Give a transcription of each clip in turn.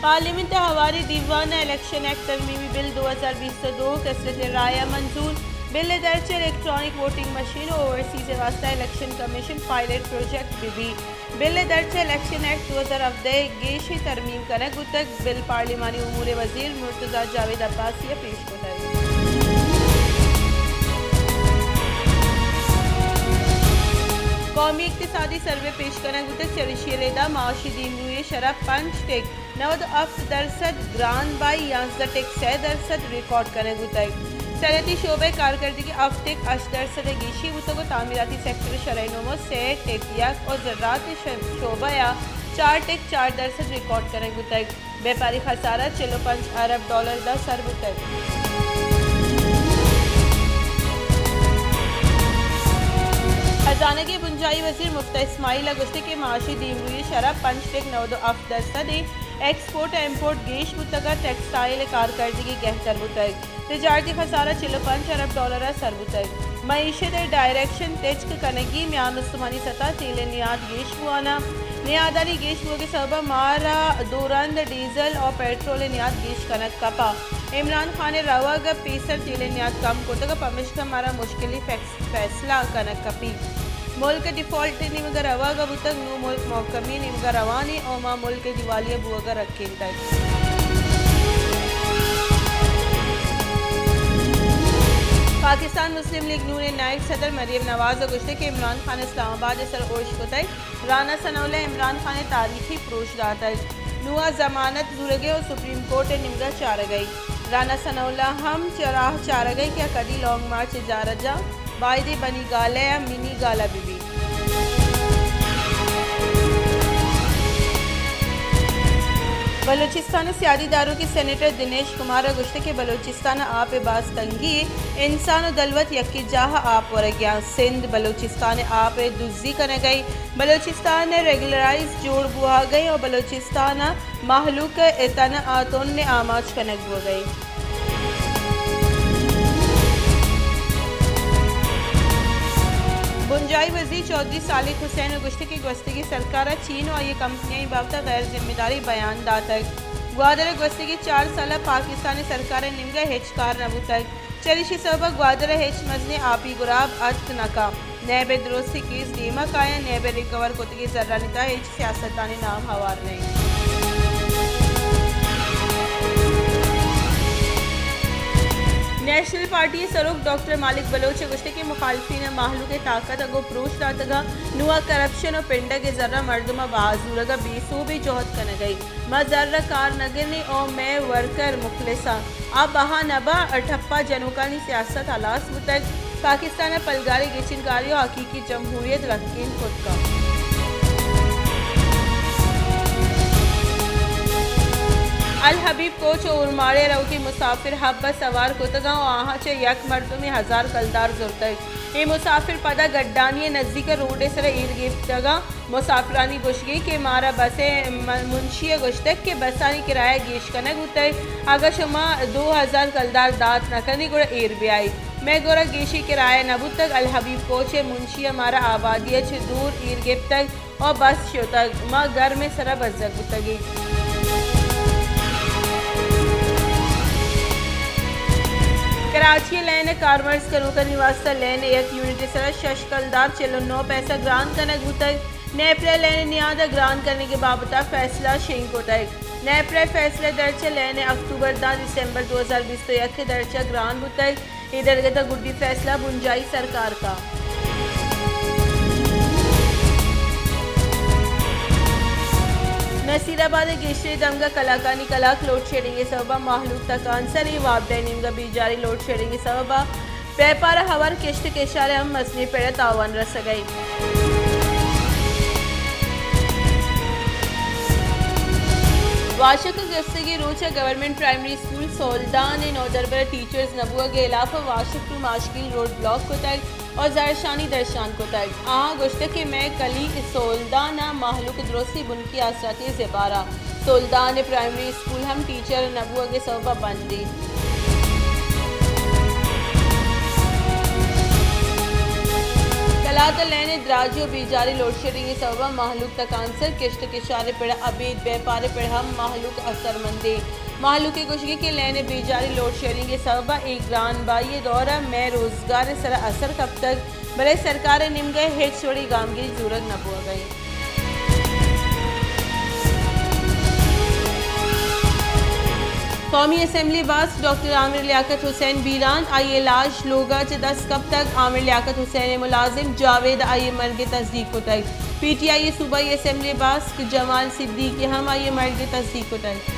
پارلیمنٹ ءِ ہواریں دیوان ءَ الیکشن ایکٹ ترمیمی بل دو ہزار بیست ءُ دو کثرت رائے ءَ منظور۔ بل ءِ درچ ءَ الیکٹرانک ووٹنگ مشین ءُ اوورسیز ءِ واستہ الیکشن کمیشن پائلٹ پروجیکٹ بہ بیت۔ بل ءِ درچ ءَ الیکشن ایکٹ دو ہزار ہبدہ ءِ گیشیں ترمیم کنگ بوتگ۔ بل پارلیمانی امور ءِ وزیر مرتضی جاوید عباسی ءَ پیش کتگ۔ قومی اقتصادی سروے پیش کنگ بوتگ، چریشی ءِ ردا معاشی دیمروئی ءِ شرح پنچ ٹک نود ءُ ہفت درسد، گران بائی یازدہ ٹک سئے درسد ریکارڈ کنگ بوتگ۔ صنعتی شعبہ ءِ کارکردگی ہفت ٹک ہشت درسد ءَ گیشی بوتگ ءُ تعمیراتی سیکٹر ءِ شرح نمو سئے ٹک یک ءُ زراعت ءِ ش-، شعبہ ءَ چار ٹک چار درسد ریکارڈ کنگ بوتگ۔ بیپاری خسارہ چل ءُ پنچ ارب ڈالر ءَ سر بوتگ۔ خزانگ ءِ بنجاہی وزیر مفتہ اسماعیل ءَ گوشتگ کہ معاشی دیمروئی ءِ شرح پنچ ٹک نود ءُ ہفت درسد ءَ، ایکسپورٹ ءُ امپورٹ گیش بوتگ ءُ ٹیکسٹائل ءِ کارکردگی گہتر بوتگ۔ تجارتی خسارہ چل ءُ پنچ ارب ڈالر ءَ سر بوتگ۔ معیشت ءِ ڈائریکشن تچک کنگی، میان استمانی سطح، تیل ءِ نیاد گیش بوان ءَ، نیادانی گیش بوگ ءِ سبب ءَ مارا دو رند ڈیزل ءُ پیٹرول ءِ نیاد گیش کنگ کپا۔ عمران خان ءِ روگ ءَ پیسر تیل ءِ نیاد کم کتگ ءُ پمشکا مارا مشکلی فیکس-، فیصلہ کنگ کپی۔ ملک ڈیفالٹ ءِ نیمگ ءَ روگ ءَ بوتگ، نوں ملک محکمی نیمگ ءَ روان ایں ءُ ما ملک ءِ دیوالیہ بوگ ءَ رکینتگ۔ پاکستان مسلم لیگ نون ءِ نائب صدر مریم نواز ءَ گوشتگ کہ عمران خان اسلام آباد ءِ سر ارش کتگ، رانا ثناء اللہ عمران خان ءَ تاریخی پروش داتگ، نوں آ ضمانت زورگ ءَ ءُ سپریم کورٹ ءِ نیمگ ءَ چارگ ءَ۔ رانا ثناء اللہ ہم چہ راہ چارگ ءَ کہ آ کدی لانگ مارچ ءِ جار ءَ جاں، بائدیں بنی گالہ ءَ منی گالہ بہ بیت۔ بلوچستان ءِ سیادی داروکیں سینیٹر دنیش کمار ءَ گوشتگ کہ بلوچستان ءَ آپ ءِ باز تنگی ءَ، انسان ءُ دلوت یکے جاہ ءَ آپ ورگ ءَ اَنت۔ سندھ بلوچستان ءِ آپ ءِ دزی کنگ ءَ، بلوچستان ءِ ریگولرائز جوڑ بوہگ ءَ ءُ بلوچستان ءِ مہلوک ءِ تن ءَ تن ءِ آماچ کنگ بوگ ءَ۔ بنجاہی وزیر چوہدری سالک حسین ءَ گوشتگ کہ گوستگیں سرکار ءَ چین ءُ آئی ءِ کمپنیانی بابت ءَ غیر ذمہ داریں بیان داتگ۔ گوادر ءَ گوستگیں چار سال ءَ پاکستانی سرکار ءِ نیمگ ءَ ہچ کار نہ بوتگ۔ چریشی سبب ءَ گوادر ءَ ہچ مزنیں آپی گراب اتک نہ کنت۔ نیب ءِ درستیں کیس دیم ءَ کاینت، نیب ءِ ریکور کتگیں زرانی تہ ءَ ہچ سیاستدانیں نام ہوار نہ اِنت۔ نیشنل پارٹی ءِ سروک ڈاکٹر مالک بلوچ ءَ گوشتگ کہ مخالفین ءَ مہلوک ءِ طاقت ءَ گوں پروش داتگ ءُ نوں آ کرپشن ءُ پنڈگ ءِ زر ءَ مردم ءَ باز زورگ ءَ بے سوبیں جہد کنگ ءَ اَنت۔ ما زر ءَ کار نہ کنیں ءُ مئے ورکر مخلص اَنت۔ آ بہا نہ باں، ٹپا جنوکانی سیاست ہلاس بوتگ۔ پاکستان ءَ پلگاریں گچین کاری ءُ حقیقی جمہوریت رکینت کت کنت۔ الحبیب کوچ ءُ اورماڑے ءَ روکیں مسافر حب ءَ سوار کتگ اَنت ءُ آہاں چہ یک مردمے ہزار کلدار زرتگ۔ اے مسافر پدا گڈانی ءِ نزیک ءَ روڈ ءِ سر ءَ ایر گپتگ اَنت۔ مسافرانی گوشگ اِنت کہ مارا بس ءِ م-، منشی ءَ گوشتگ کہ بسانی کرایہ گیش کنگ بوتگ، اگاں شما دو ہزار کلدار دات نہ کنی گڑا ایر بیائیت۔ مئے گورا گیشیں کرایہ نہ بوتگ۔ الحبیب کوچ ءِ منشی ءَ مارا آبادی ءَ چہ دور ایر گپتگ ءُ بس شتگ۔ ما گرم ءِ سرا بزگ بوتگیں۔ کراچی ءِ لین ءِ کارمرز کنوکانی واستہ لین ءِ یک یونٹ ءِ سرا شش کلدار چل ءُ نو پیسہ گران کنگ بوتگ۔ نیپرا ءِ لین ءِ نیاد ءَ گران کنگ ءِ بابت ءَ فیصلہ شنگ کتگ۔ نیپرا ءِ فیصلہ ءِ درچ ءَ لین ءِ اکتوبر دہ دسمبر دو ہزار بیست ءُ یک ءِ درچ ءَ گران بوتگ۔ اے درگت ءَ گڈی فیصلہ بنجاہی سرکار کنت۔ نصیر آباد ءِ گیشتریں دمگ ءَ کلاکانی کلاک لوڈ شیڈنگ ءِ سبب ءَ مہلوک تکانسر اِنت۔ وابڈا ءِ نیمگ ءَ بیجاریں لوڈ شیڈنگ ءِ سبب ءَ بیپار ءَ ہوار کشت ءُ کشار ءَ ہم مزنیں پڑ ءَ تاوان رسگ ءَ اِنت۔ واشک ءَ گوستگیں روچ ءَ گورنمنٹ پرائمری اسکول سولدان ءِ نودربر ءَ ٹیچرز نہ بوگ ءِ ہلاف ءَ واشک ءُ ماشکیل روڈ بلاک کتگ ءُ زہرشانی درشان کتگ۔ آہاں گوشتگ کہ مئے کلی سولدان ءِ مہلوک درستیں بنکی آسراتی ءِ زبہر اَنت۔ سولدان ءِ پرائمری اسکول ہم ٹیچر نہ بوگ ءِ سبب ءَ بند اِنت۔ ءِ لین ءِ دراجی ءُ بیجاری لوڈشیڈنگ ءِ سبب ءَ مہلوک تکانسر، کشت ءُ کشار ءِ پڑ ءَ ابید بیپار ءِ پڑ ءَ ہم مہلوک اثرمندیں۔ مہلوک ءِ گوشگ کہ لین ءِ بیجاری لوڈشیڈنگ ءِ سبب ءَ اے گران بہائی ءِ دور ءَ مئے روزگار ءِ سرا اثر کپتگ، بلے سرکار ءِ نیمگ ءَ ہچ وڑیں گامگیج زورگ نہ بوگ ءَ انت۔ قومی اسمبلی باسک ڈاکٹر عامر لیاقت حسین بیران، آئی ءِ لاش لوگ ءَ چہ دست کپتگ۔ عامر لیاقت حسین ءِ ملازم جاوید ءَ آئی ءِ مرگ ءِ تصدیق کتگ۔ پی ٹی آئی ءِ صوبائی اسمبلی باسک جمال صدیقی ہم آئی ءِ مرگ ءِ تصدیق کتگ۔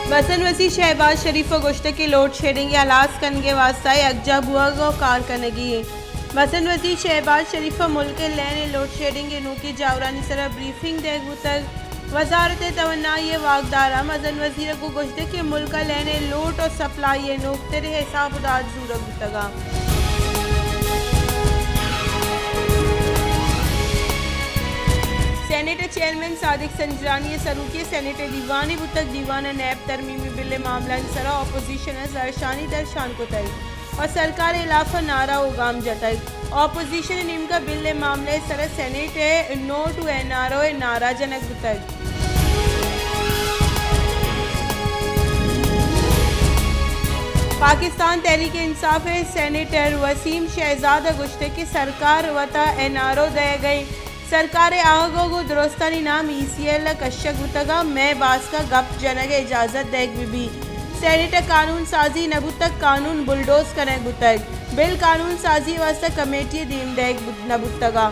مزن وزیر شہباز شریف ءَ گوشتگ کہ لوڈ شیڈنگ ءِ ہلاس کنگ ءِ واستہ یکجاہ بوگ ءُ کار کنگی انت۔ مزن وزیر شہباز شریف ءَ ملک ءِ لین ءِ لوڈ شیڈنگ ءِ نوکیں جاورانی سرا بریفنگ دئیگ بوتگ۔ وزارت توانائی ءِ واکدار ءَ مزن وزیر ءَ گوں گوشتگ کہ ملک ءَ لین ءِ لوڈ ءُ سپلائی ءِ نوکتریں حساب ءُ داد زورگ بوتگ انت۔ سینیٹ ءِ چیئرمین صادق سنجرانی ءِ سروکی ءَ سینیٹ ءِ دیوانے بوتگ۔ دیوان ءَ نیب ترمیمی بل ءِ معاملہانی سرا اپوزیشن ءَ زہرشانی درشان کتگ ءُ سرکار ءِ ہلاف ءَ نعرہ ءُ گام جتگ۔ اپوزیشن ءِ نیمگ ءَ بل ءِ معاملہ ءِ سرا سینیٹ ءِ نو ٹو این آر او ءِ نعرہ جنگ بوتگ۔ پاکستان تحریک انصاف ءِ سینیٹر وسیم شہزاد ءَ گوشتگ کہ سرکار وت ءَ این آر او دئیگ ءَ انت۔ سرکار ءِ آہگ ءَ گوں درستانی نام ای سی ایل ءَ کشگ بوتگ ءُ مئے باسک ءَ گپ جنگ ءِ اجازت دئیگ بہ بیت۔ سینیٹ ءَ قانون سازی نہ بوتگ، قانون بلڈوز کنگ بوتگ۔ بل قانون سازی ءِ واستہ کمیٹی ءِ دیم دئیگ بوت-، نہ بوتگ ءَ۔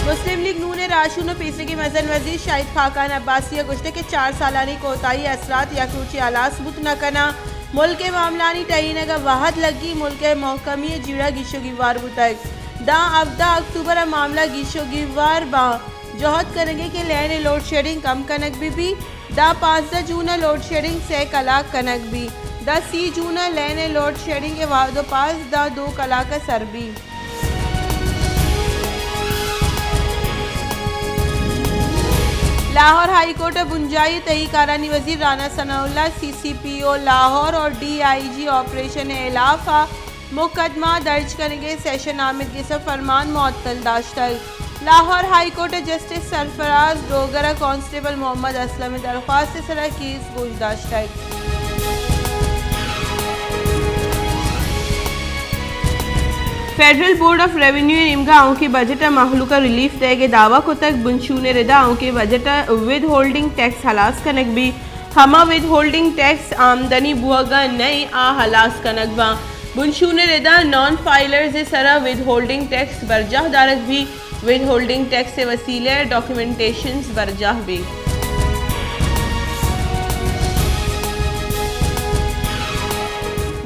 مسلم لیگ نون ءِ راہشون ءُ پیسریگیں مزن وزیر شاہد خاقان عباسی ءَ گوشتگ کہ چار سالانی کوتاہی ءِ اثرات یک روچے ہلاس بوت نہ کناں۔ ملک ءِ معاملہانی ٹہینگ ءَ وہد لگی، ملک ءِ مھکمی ءِ جیڑہ گیش ءُ گیوار بوتگ۔ داں ہبدہ اکتوبر ءَ معاملہ گیش ءُ گیوار باں۔ جہد کنگ ءَ کہ لین ءِ لوڈ شیڈنگ کم کنگ بہ بیت۔ داں پانزدہ جون ءَ لوڈ شیڈنگ سئے کلاک کنگ بیت۔ داں سی جون ءَ لین ءِ لوڈ شیڈنگ ءِ وہد ءُ پاس داں دو کلاک ءَ سر بیت۔ لاہور ہائی کورٹ ءِ بنجاہی ءُ تہی کارانی وزیر رانا ثناء اللہ، سی سی پی او لاہور اور ڈی آئی جی آپریشن ءِ ہلاف ءَ مقدمہ درج کنگ ءِ سیشن آمدگس ءَ فرمان معطل داشتگ۔ لاہور ہائی کورٹ ءِ جسٹس سرفراز ڈوگر ءَ کانسٹیبل محمد اسلم ءِ درخواست ءِ سرا کیس گوش داشتگ۔ فیڈرل بورڈ آف ریونیو ءِ نیمگ ءَ آؤکیں بجٹ ءَ مہلوک ءَ ریلیف دئیگ ءِ دعوی کتگ۔ بنشون ءِ ردا آؤکیں بجٹ ءَ ود ہولڈنگ ٹیکس ہلاس کنگ بیت۔ ہما ود ہولڈنگ ٹیکس آمدنی بوہگ ءَ نئیں، آ ہلاس کنگ باں۔ بنشون ءِ ردا نان فائلرز ءِ سرا ود ہولڈنگ ٹیکس برجاہ دارگ بیت۔ ود ہولڈنگ ٹیکس ءِ وسیلہ ءَ ڈاکومنٹیشنز برجاہ بیت۔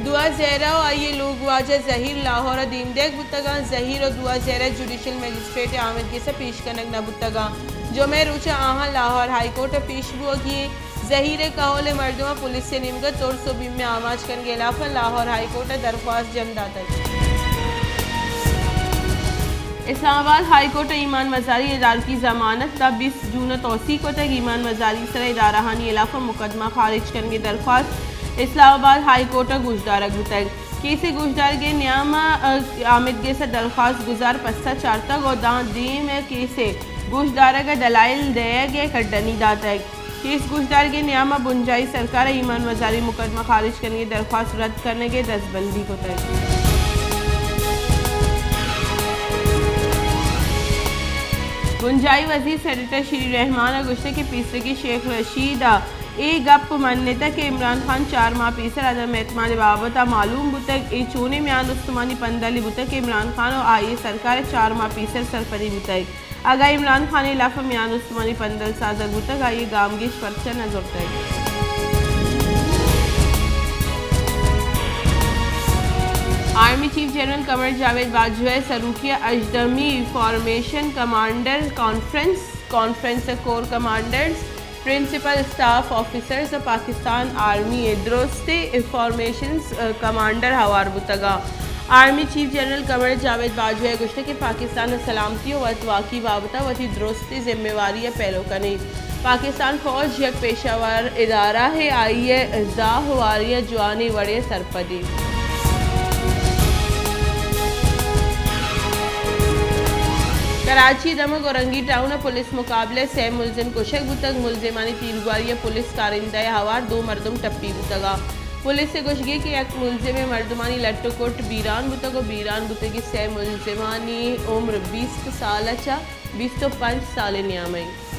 دعا زہرا ءُ آئی ءِ لوگ واجہ زہیر لاہور ءَ دیم دیگ بوتگ انت۔ زہیر ءُ دعا زہرا جوڈیشل مجسٹریٹ ءِ آمدگس ءَ پیش کنگ نہ بوتگ انت۔ جمعہ ءِ روچ ءَ آہاں لاہور ہائی کورٹ ءَ پیش بوگی انت۔ زہیر ءِ کہول ءِ مردماں پولیس ءِ نیمگ ءَ ترس ءُ بیم ءِ آماچ کنگ ءِ ہلاف ءَ لاہور ہائی کورٹ ءَ درخواست جم داتگ۔ اسلام آباد ہائی کورٹ ءَ ایمان مزاری ءِ ادارکی ضمانت تا بیست جون ءَ توسیع کتگ۔ ایمان مزاری ءِ سرا ادارہانی ہلاف ءَ مقدمہ خارج کنگ ءِ درخواست اسلام آباد ہائی کورٹ ءَ گوشدارگ بوتگ۔ کیس ءِ گوشدارگ ءِ نیام ءَ آمدگس ءَ درخواست گزار پسہ چارتگ ءُ داں دیم ءَ کیس ءِ گوشدارگ ءَ دلائل دئیگ ءِ کڈنی داتگ۔ کیس گوشدارگ ءِ نیام ءَ بنجاہی سرکار ءَ ایمان مزاری مقدمہ خارج کنگ ءِ درخواست رد کنگ ءِ دزبندی کتگ۔ بنجاہی وزیر سینیٹر شیری رحمان ءَ گوشتگ کہ پیسریگیں شیخ رشید ءَ اے گپ منتگ کہ عمران خان چار ماہ پیسر عدم اعتماد ءِ بابت ءَ معلوم بوتگ۔ اے چونیں میان استمانی پندلے بوتگ کہ عمران خان ءُ آئی ءِ سرکار ءَ چار ماہ پیسر سرپدی بوتگ۔ اگاں عمران خان ءِ ہلاف ءَ میان استمانی پندل سازگ بوتگ، آئی ءِ گامگیج پرچا نہ زرتگ؟ Army chief general Qamar Javed Bajwa ءِ سروکی ءَ ہژدہمی فارمیشن کمانڈر کانفرنس، کانفرنس ءَ corps commanders, principal staff officers ءُ پاکستان آرمی ءِ درستیں فارمیشنز کمانڈر ہوار بوتگ انت۔ Army chief general Qamar Javed Bajwa ءَ گوشتگ کہ پاکستان ءَ سلامتی ءُ وتواکی بابت ءَ وتی درستیں ذمہ واری ءَ پیلو کنیت۔ پاکستان فوج یک پیشہ ور ادارہ ء، آئی ء زاہ واری ء جوانیں وڑے ء سرپدی۔ کراچی ء دمگ اورنگی ٹاؤن ء پولیس مقابلہ ء سئے ملزم کشگ بوتگ، ملزمانی تیرگواری ء پولیس کارندہ ء ہوار دو مردم ٹپی بوتگ ء پولیس ء گوشگی کہ یک ملزم ء مردمانی لٹ ء کٹ بیران بوتگ ء بیران بوتگی سئے ملزمانی عمر بیست سال ء چہ بیست ء پنچ سال ء نیام ء انت۔